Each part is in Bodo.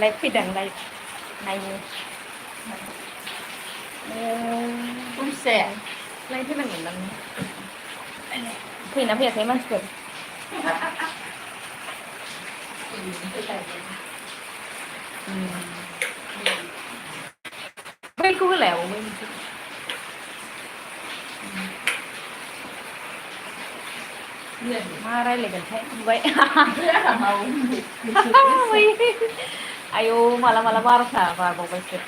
लाइभ फैदों लाइभ नायनो बुंसे लाइभ फैनांगोन नों फैना फैयाखै मानसिफोर बैखौ होलायाव बै मा रायलायगोनथाय नुबाय आयौ माला माला 12था बारबावबायसो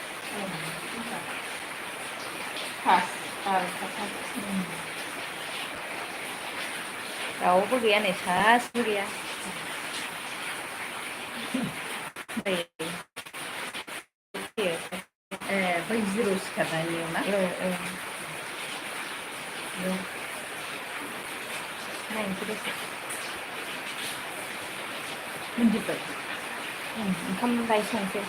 रावबो गैया नै सासेबो गैया बै जिर' सिखारनायनियाव ना नायनोसै दसे मोनजोब्बाय ओंखाम संसै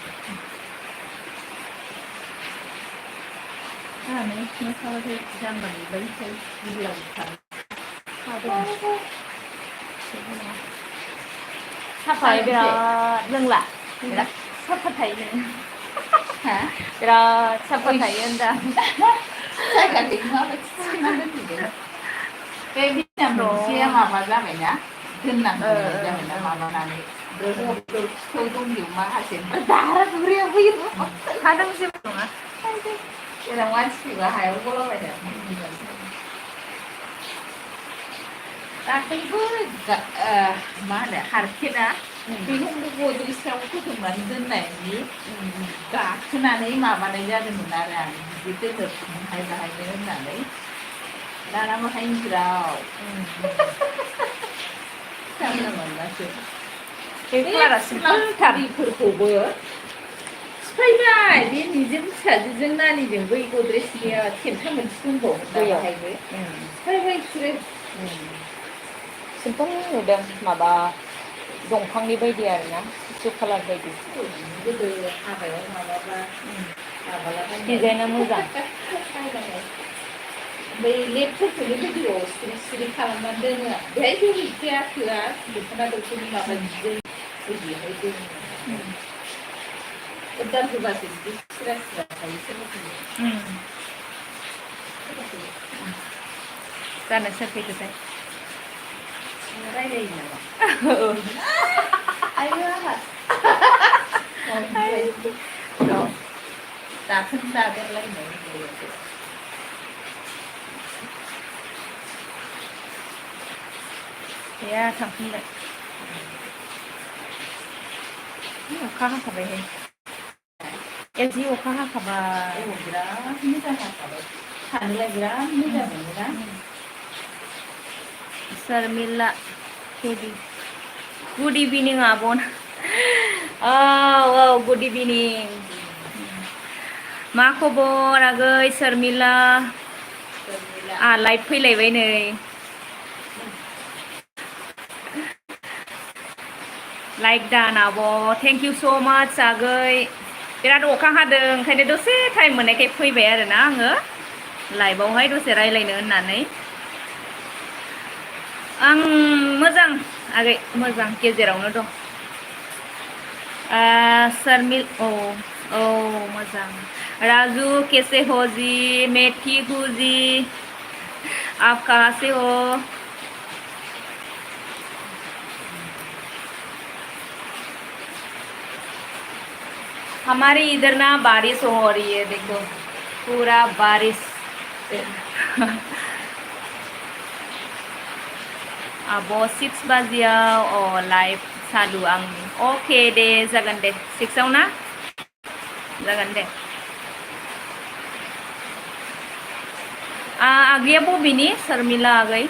मोसाबाथाय जाम्बा नुबायसै बुरलाबोथार साफाय बिराद लोंला बिराद साफा थायो नोङो हा बिराद साफा थायो होनदां जायगाखै माबायदि थिखोना दोनहैदों बे बिना मोनसेया माबा जाबायना दोननांगौ जाबायना माबानानै खिथौ दंजोबो माखासे दारा दुरिया फैयो हादों जेबो नङा जेराव मानसि फैबा हायाव गलाबायदों दाख्लैबो मा होनो हारखेना बेखौ गद्रेज सायाव फोथोंनानै दोननायनि गाखोनानै माबानाय जादोंमोन आरो आं बिदि दोननो बाहायनो होननानै दाना बाहाय ज्राव जानला मोनलासो बे क्लारा सिम्पोलथार फोरखौबो सिफायबाय बे निजोम फिसाजोजों नानिजों बै गद्रेजनिया खेन्था मोनसे दंबावो बेयावहायबो सिफायबाय बिसोरो सिम्पोल नुदों माबा दंफांनि बायदि आरोना टिसु कालार बायदि गोदो हाबायाव माबाबा माबालाबाय डिजाइना मोजां बै लेपफोरखौनो भिडिअ'आव सिरि सिरि खालामनानै दोनो बेहायथ' गैखाया थोआ दख'ना दख'नि माबा जिजों बिदिहाय दोनो दाम होबासो बिदि सिरा सिरा थायो सोरबा जानो सोर फैखोथाय रायलायो नामा आयु आंहा दाखोन दादेरलायनाय गैया थांफिनबाय अखा हाखाबायहाय जि अखा हाखाबाय बिराद मोजां हाखाबाय थानोलाय बिराद मोजां मोनोना शर्मिला गुड इभिनिं आबन औ गुड इभिनिं मा खबर आगै शर्मिला लाइभ फैलायबाय नै लाइक दान आब' थेंक इउ स' माच आगै बिराद अखा हादों ओंखायनो दसे टाइम मोननायखाय फैबाय आरोना आङो लाइभआवहाय दसे रायज्लायनो होननानै आं मोजां आगै मोजां गेजेरावनो दं शर्मिल औ मोजां राजू कैसे हो जी मैं ठीक हूँ जी आप कहाँ से हो हमारे इधर ना बारिश हो रही है देखो पूरा बारिश अब 6 बाजियाव लाइभ चालु आंनि अके दे जागोन दे 6आव ना जागोन दे आगैया बबेनि शर्मिला आगै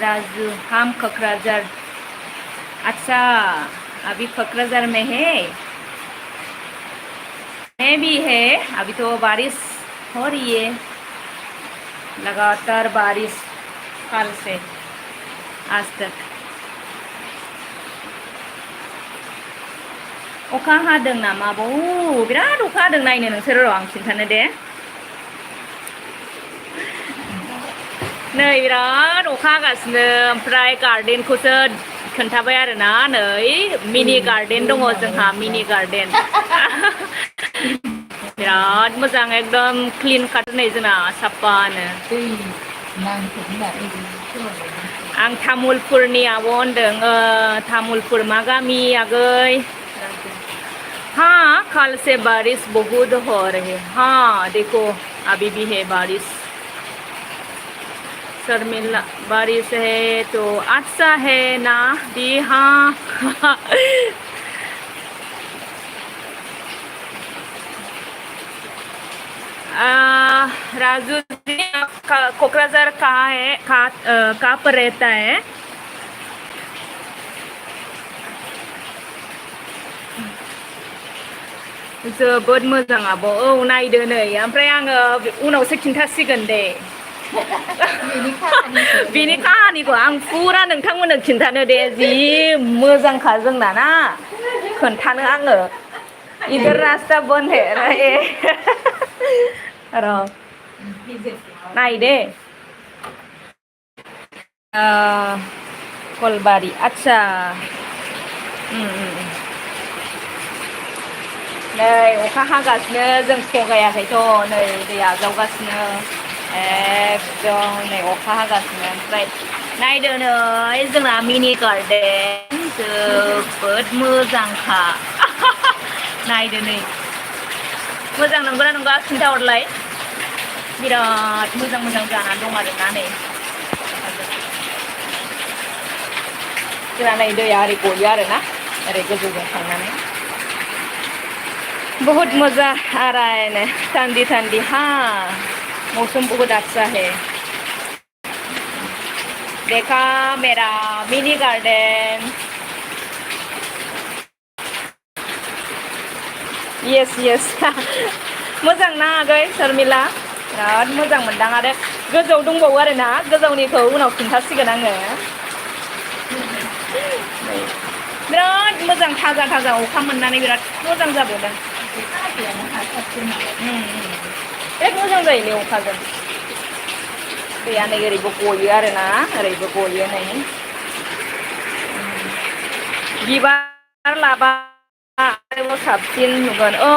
राजू हम कक्राझार अच्छा अभी कक्राझार में है मैं भी है अभी तो बारिश हो रही है लगातार बारिश कल से आज तक अखा हादों नामा बिराद अखा हादों नायनो नोंसोर र' आं खिन्थानो दे नै बिराद अखा हागासिनो ओमफ्राय गार्डेनखौसो खोन्थाबाय आरोना नै मिनि गार्डेन दङ जोंहा मिनि गार्डेन बिराद मोजां एकदम क्लिन काट नै जोंना साफानो दै नांथों होननानै आं तामुलपुरनि आब' होनदों तामुलपुर मा गामि आगै हाँ कल से बारिश बहुत हो रही है हाँ देखो अभी भी है बारिश शर्मिला बारिश है तो अच्छा है ना दी हाँ राजू जी कोकराझार कहाँ है कहाँ पर रहता है जोबोद मोजां आब' औ नायदो नै ओमफ्राय आङो उनावसो खिन्थासिगोन दे बेनि काहानिखौ आं फुरा नोंथांमोननो खिन्थानो दे जि मोजांखा जोंना ना खोन्थानो आङो इधर रास्ता बंद है र' नाय दे कलबारि आच्छा नै अखा हागासिनो जों थगायाखैथ' नै दैया आजावगासिनो एकदम नै अखा हागासिनो ओमफ्राय नायदो नै जोंना मिनि गार्डेन जोबोद मोजांखा नायदो नै मोजां नंगौना नङा खिन्थाहरलाय बिराद मोजां मोजां जानानै दं आरोना नै जोंना नै दैया ओरै गयो आरोना ओरै गोजौजों थांनानै बहुत मजा आ रहा है ठंडी ठंडी हाँ मौसम बहुत अच्छा है देखा मेरा मिनी गार्डन यस यस मोजां ना आगै शर्मिला बिराद मोजां मोनदां आरो गोजौआव दंबावो आरोना गोजौनिखौ उनाव खिन्थासिगोन आङो बिराद मोजां थाजा थाजा अखा मोननानै बिराद मोजां जाबावदों बिराद मोजां जायोलै अखाजों दैया नै ओरैबो गयो आरोना ओरैबो गयो नै बिबार लाबा आरोबाव साबसिन नुगोन औ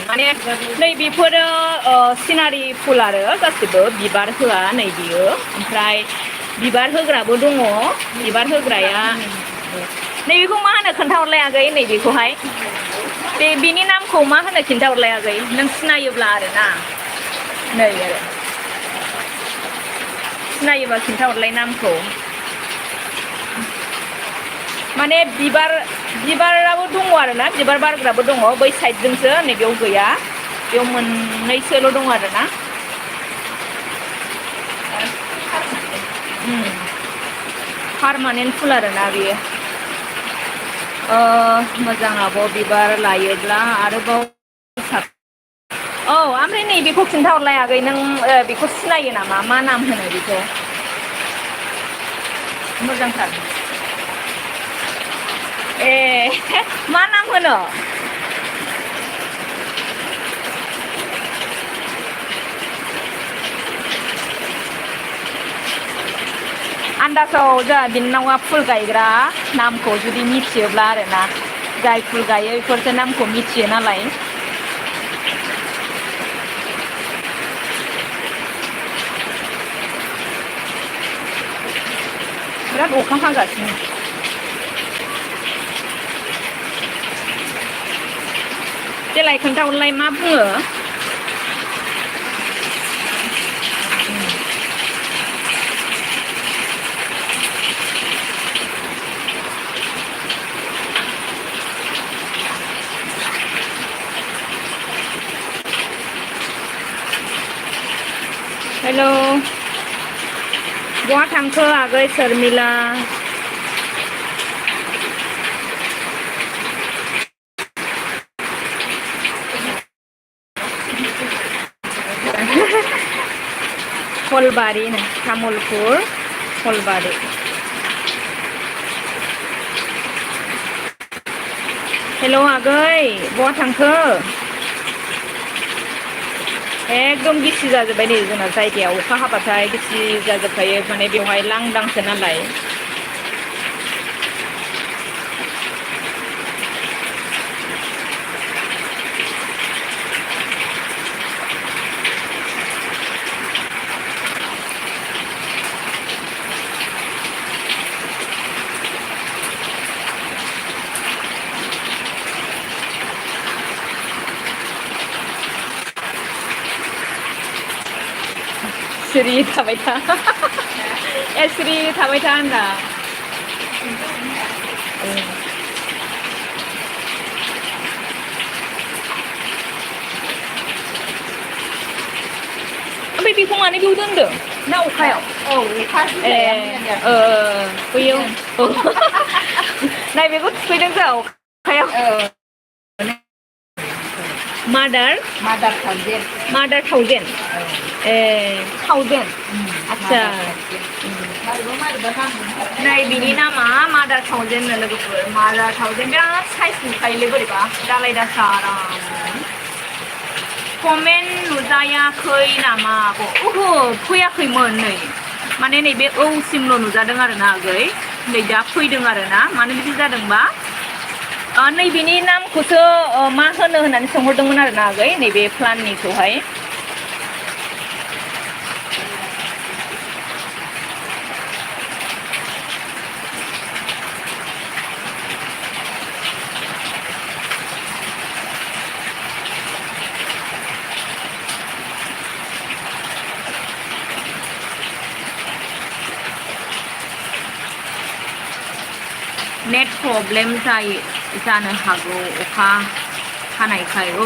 माने नै बेफोरो सिनारि फुल आरो गासिबो बिबार होआ नै बियो ओमफ्राय बिबार होग्राबो दङ बिबार होग्राया नैबेखौ मा होनो खोन्थाहरलाय आगै नैबेखौहाय बिनि नामखौ मा होनो खिन्थाहरलाय आगै नों सिनायोब्ला आरोना नै आरो सिनायोबा खिन्थाहरलाय नामखौ माने बिबाराबो दङ आरोना बिबार बारग्राबो दङ बै साइडजोंसो नैबेयाव गैया बेयाव मोननैसोल' दङ आरोना पार्मानेन्ट फुल आरोना बेयो मोजां आब' बिबार लायोब्ला आरोबाव औ ओमफ्राय नैबेखौ खिन्थाहरलाय आगै नों बेखौ सिनायो नामा मा नाम होनो बेखौ मोजांथार ए मा नाम होनो आन्दाजाव जोंहा बिनानावा फुल गायग्रा नामखौ जुदि मिथियोब्ला आरोना जाय फुल गायो बेफोरसो नामखौ मिथियो नालाय बिराद अखा हागासिनो देलाय खोन्थाहरलाय मा बुङो हेल' बहा थांखो आगै शर्मिला कलबारि तामुलपुर कलबारि हेल' आगै बहा थांखो एकदम गिसि जाजोब्बाय नै जोंना जायगाया अखा हाबाथाय गिसि जाजोबखायो माने बेवहाय लांदांसो नालाय S3 थाबाय था S3 थाबाय था होनदा ओमफ्राय बेखौ मानो बेयाव दोनदों ना अखायाव औ अखा ए बैयाव नाय बेखौ थुखैदों जों अखायाव मादार थावजेन ए थावजेन आतसा नै बिनि नामा मादार थावजेन नो लोगोफोर मादार थावजेन बिराद साइज नुखायोलै बोरैबा दालाय दासा आराम कमेन्ट नुजायाखै नामा आब' ओहो फैयाखैमोन नै माने नैबे औसिमल' नुजादों आरोना आगै नै दा फैदों आरोना मानो बिदि जादोंबा नैबेनि नामखौसो मा होनो होननानै सोंहरदोंमोन आरोना आगै नैबे प्लाननिखौहाय नेट प्रब्लेम जानो हागौ अखा हानायखाय औ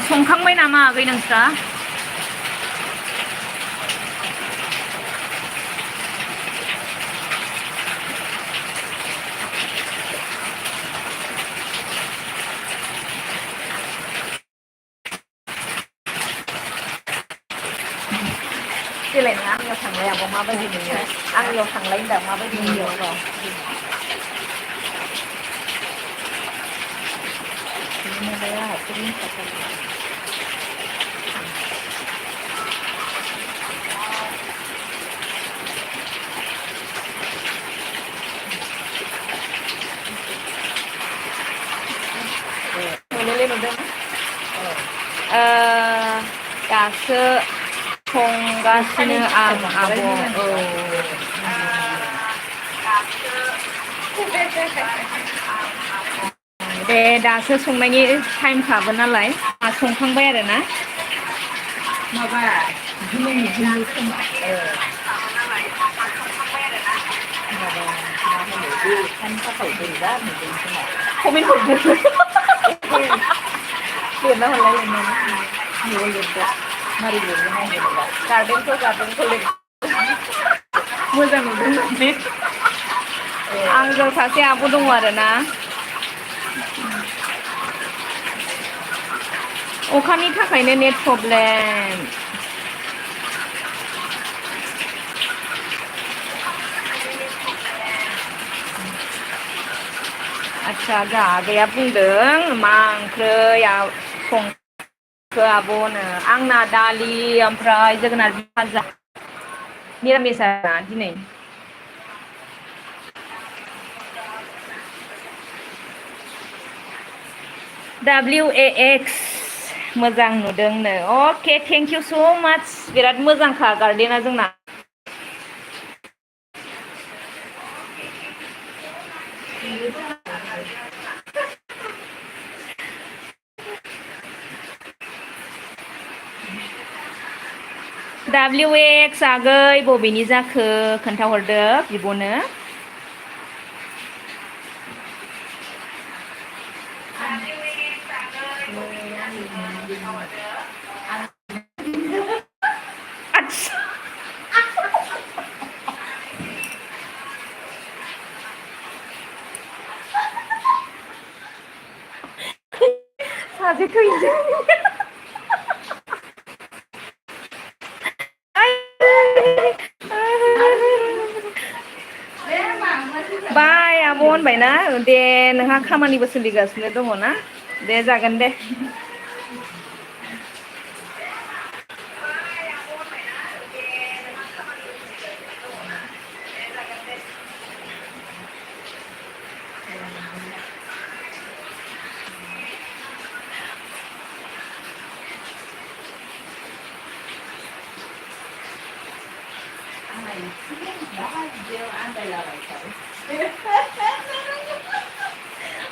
संखांबाय नामा आगै नोंस्रा देलायना आंनियाव थांलाय आब' माबायदि नुयो आंनियाव थांलाय होनदां माबायदि नुयो र' नुदों दासो संगासिनो आं आब' औ दे दासो संनायनि टाइमखाबो नालाय संखांबाय आरोना माबा गिलु खोमा माबा मा होनो बे अखानि थाखाय बोरैबा नुदों खोमा कमेन्ट हरदो लिरना हरलाय लिरनानै न'आव लिरदो मारै लिरगोन आं जेनेबा गार्देनखौ लिर मोजां नुदों माने आंजों सासे आब' दङ आरोना अखानि थाखायनो नेट प्रब्लेम आदसा जोंहा आगैया बुंदों मा ओंख्रै संखो आब'नो आंना दालि ओमफ्राय जोगोनार भाजा निरामिस आरोना दिनै WAX मोजां नुदोंनो अके थेंक इउ स' माच बिराद मोजांखा गार्डेना जोंना WAX आगै बबेनि जाखो खोन्थाहरदो बिब'नो सासे थैदों बाय आब' होनबायना दे नोंहा खामानिबो सोलिगासिनो दङ ना दे जागोन दे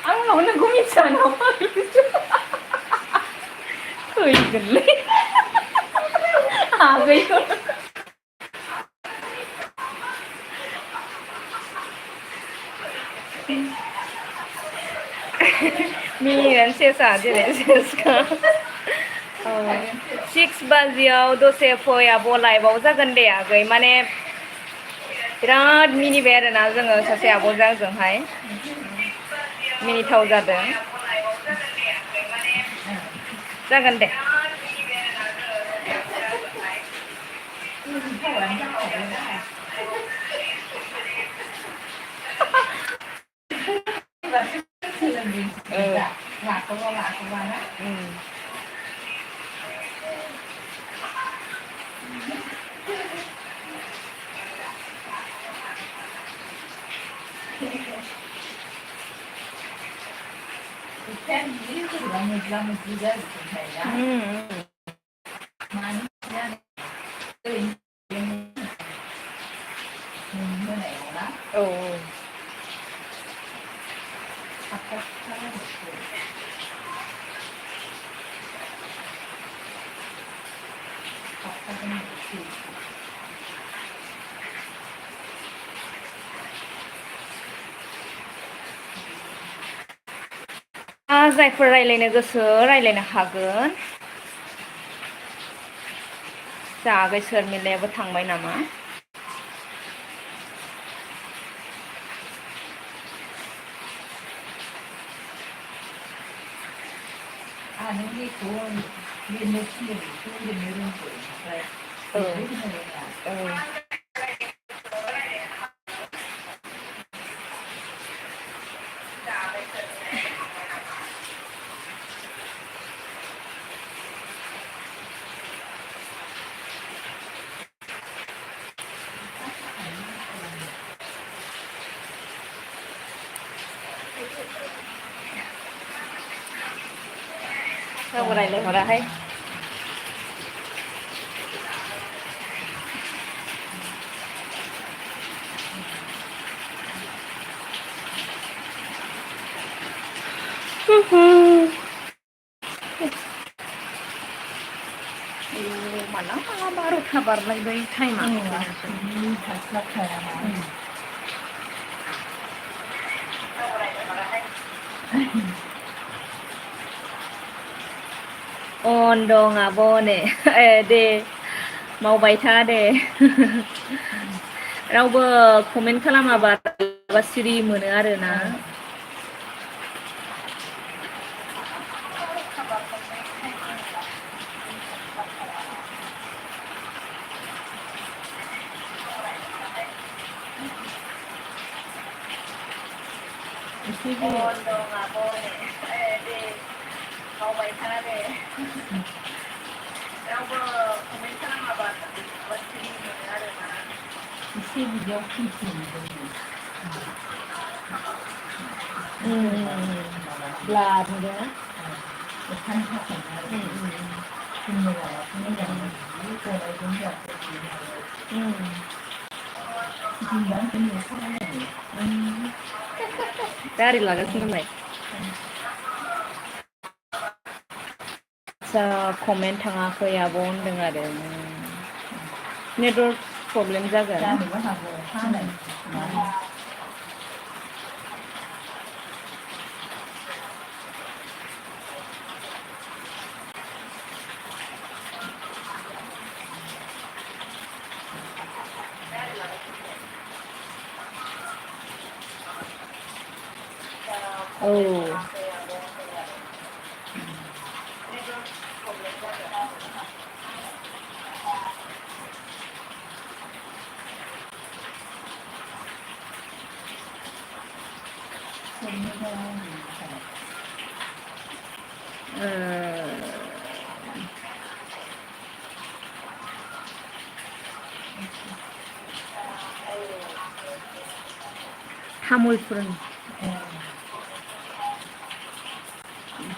आं आंनाव नोंखौ मिथिया नामा फैगोनलै आगैखौ मिनिनानै सेसा जेरै सेसखा 6 बाजियाव दसे फै आब' लाइभआव जागोन दे आगै माने बिराद मिनिबाय आरोना जोङो सासे आब'जों आंजोंहाय मिनिथाव जादों जागोन दे औ जायफोर रायलायनो गोसो रायलायनो हागोन जा आगै सोरमिलायाबो थांबाय नामा रावबो रायलायहराहाय माला माला 12था बारलायबाय टाइमा अन दं आब' ने दे मावबाय था दे रावबो कमेन्ट खालामाबा सिरि मोनो आरोना अन दं आब' ने दे मावबाय था दे रावबो कमेन्ट खालामाबा सिरि मोनो आरोना एसे बिदियाव फैफिनदों ब्लाड नुदों अखानि थाखायनो आरो फुंनि लामाखौ मोजां गनायजों गारि लागासिनो आदसा कमेन्ट थाङाखै आब' होनदों आरो नेटवर्क प्रब्लेम जागोन जानोबो हागौ हानाय औ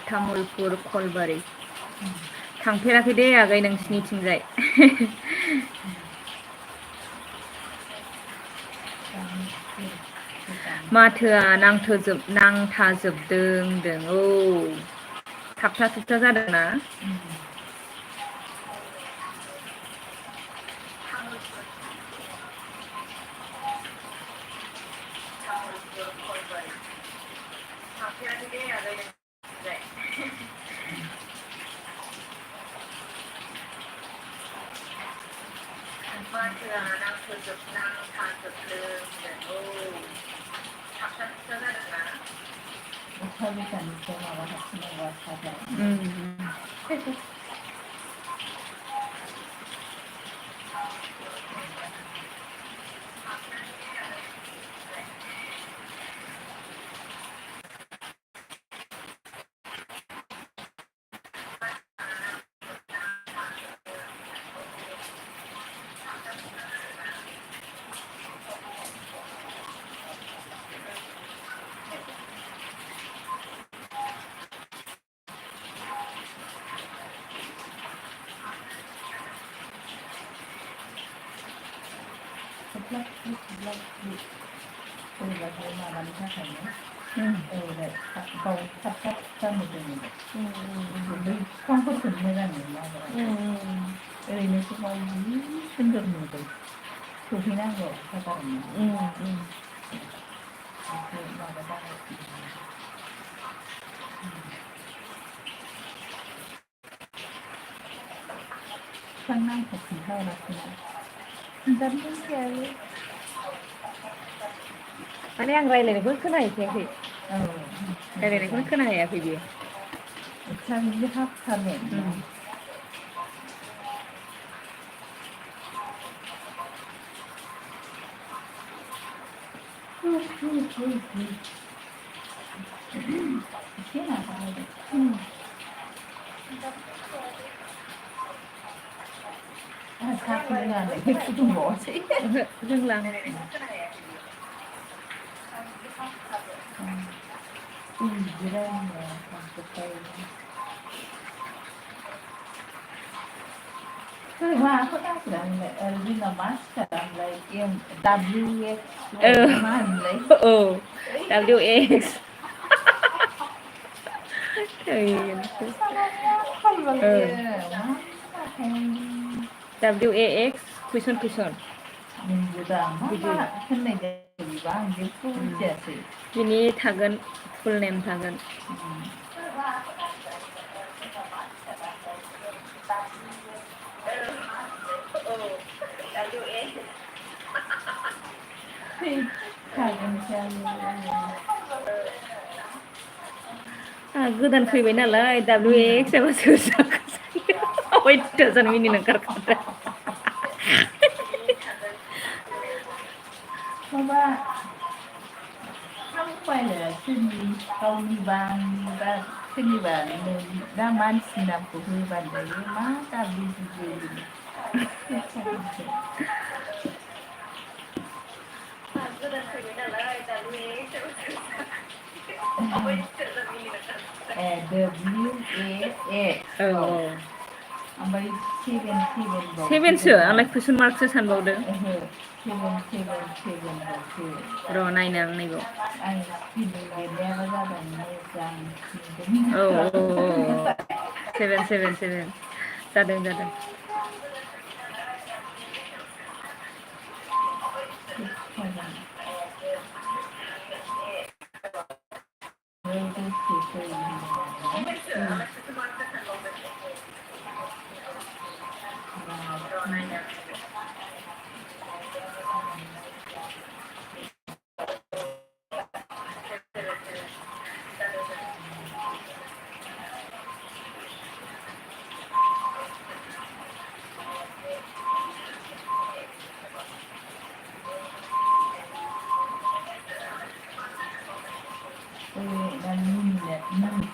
तामुलपुर खलबारि थांफेराखै दे आगै नोंसिनिथिंजाय माथोआ नांथाजोबदों होनदों औ थाबथा थुबथा जादोंना माथोआ नांथाजोबदों होनदों औ थाबथा थुबथा जादोंना अखाबिखानिफ्राय माबागासिनो वाटसापआव बोरैबाथाय माबानि थाखायनो गाव थाब थाब जानो बै बिफांफोरखौनो मोजां नुला ओरैनोसो गाव जि सुन्दर नुदों सहैनांगौ जाथारमोन माबा जागासिनो बिफां नामखौ खिन्थाहराखैना खिन्थानो रोंखायालै माने आं रायज्लायनायखौनो खोनाहैखायाखै रायज्लायनायखौनो खोनाहैयाखै बियो अखा बिदि हाथारबाय एसे नागारलायदो साहा फुदुंनानै फुदुंबावासै रोंला माखौ नागिरामोनलाय जोंना मा सिखारामोनलाय WX मा होनोमोनलाय औ WX WAX कुइसन नंगौदां मा होननाय जायो बेबा आं जेबो बुजियासै बिनि थागोन फुल नेम थागोन गोदान फैबाय नालाय WX एबा अयथासार मिनिनो ओंखारखादों माबा हामबायनो सोरनि गावनिबा आंनिबा सोरनिबा दा मानसिनि नामखौ होबानो जायो मा गाबज्रियो गोदान फैबाय नालाय WAX ओमफ्राय 7 सेभेनसो आंलाय कुइसन मार्कसो सानबावदों र' नायनो आं नैबाव आं लिरनायाबा जादों मोजां औ सेभेन जादों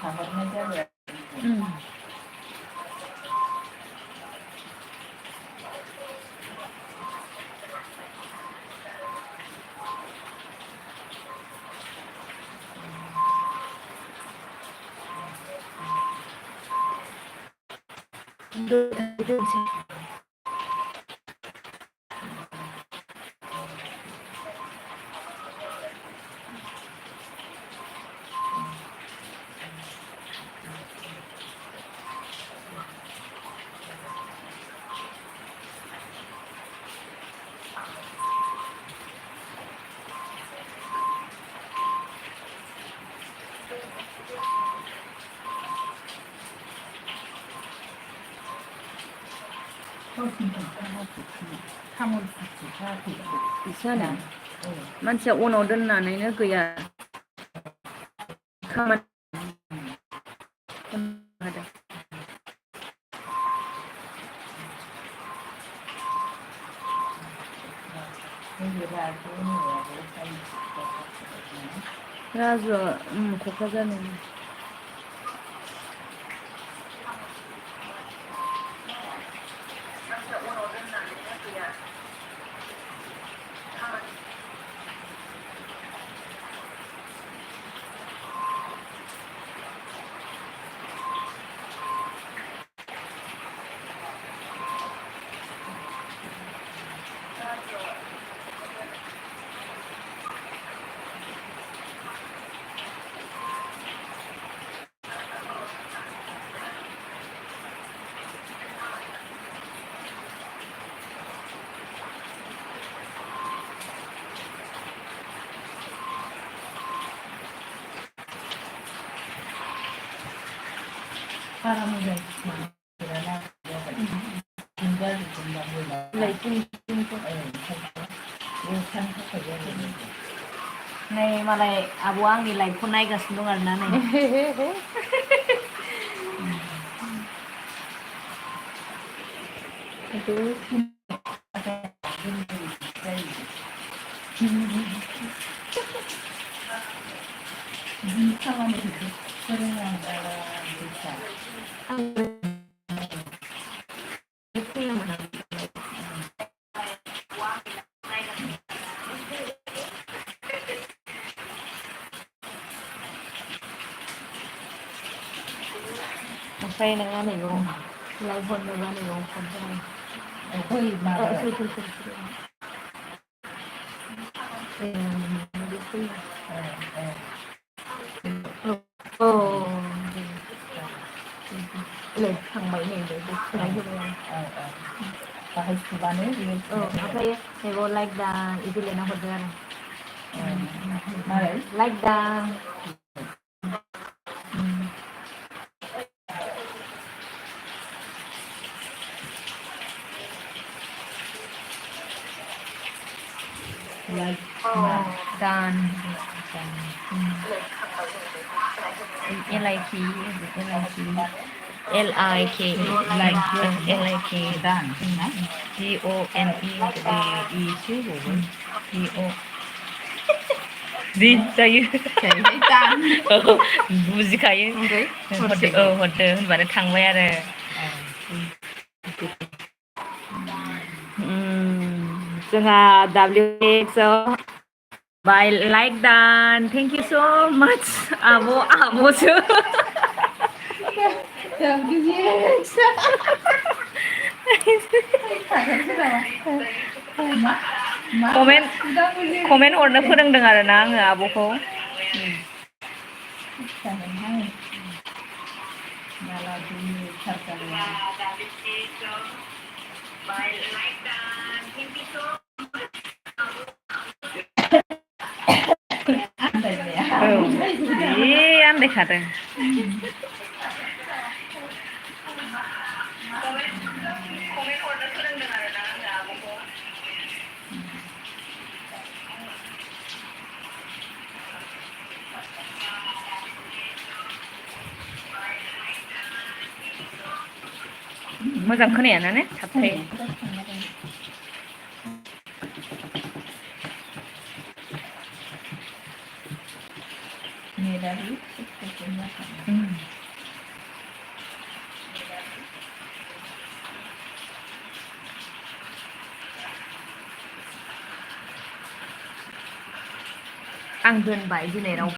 थाहरनाय जाबाय तामुलपुरखौहा गैया बिसानो औ मानसिया उनाव दोननानैनो गैया खामानि होदों नैबे राजुनियाबो राजुआ क'क्राझारनि बारा मोजां मोना नै मालाय आब'आ आंनि लाइफखौ नायगासिनो दं आरोना नै खामानिखौ फोरोंनांगौ ओमफ्राय नोङो नैबाव लाइफ हरनोबा नैबाव फन बै माबा थांबाय नै सोनाय होबाय बाहाय थुबानो ओमफ्राय नैबाव लाइक दा बिदि लिरना हरदो आरो मारै लाइक दा dan LIK LIK LIK dan DONE DO रि जायो dan बुजिखायो हरदो हरदो होनबानो थांबाय आरो जोंहा WX by like dan thank you so much आब'सो कमेन्ट हरनो फोरोंदों आरोना आङो आब'खौ जि आन्दायखादों मोजां खोनायाना ने थाबथायो आं दोनबाय दिनै राव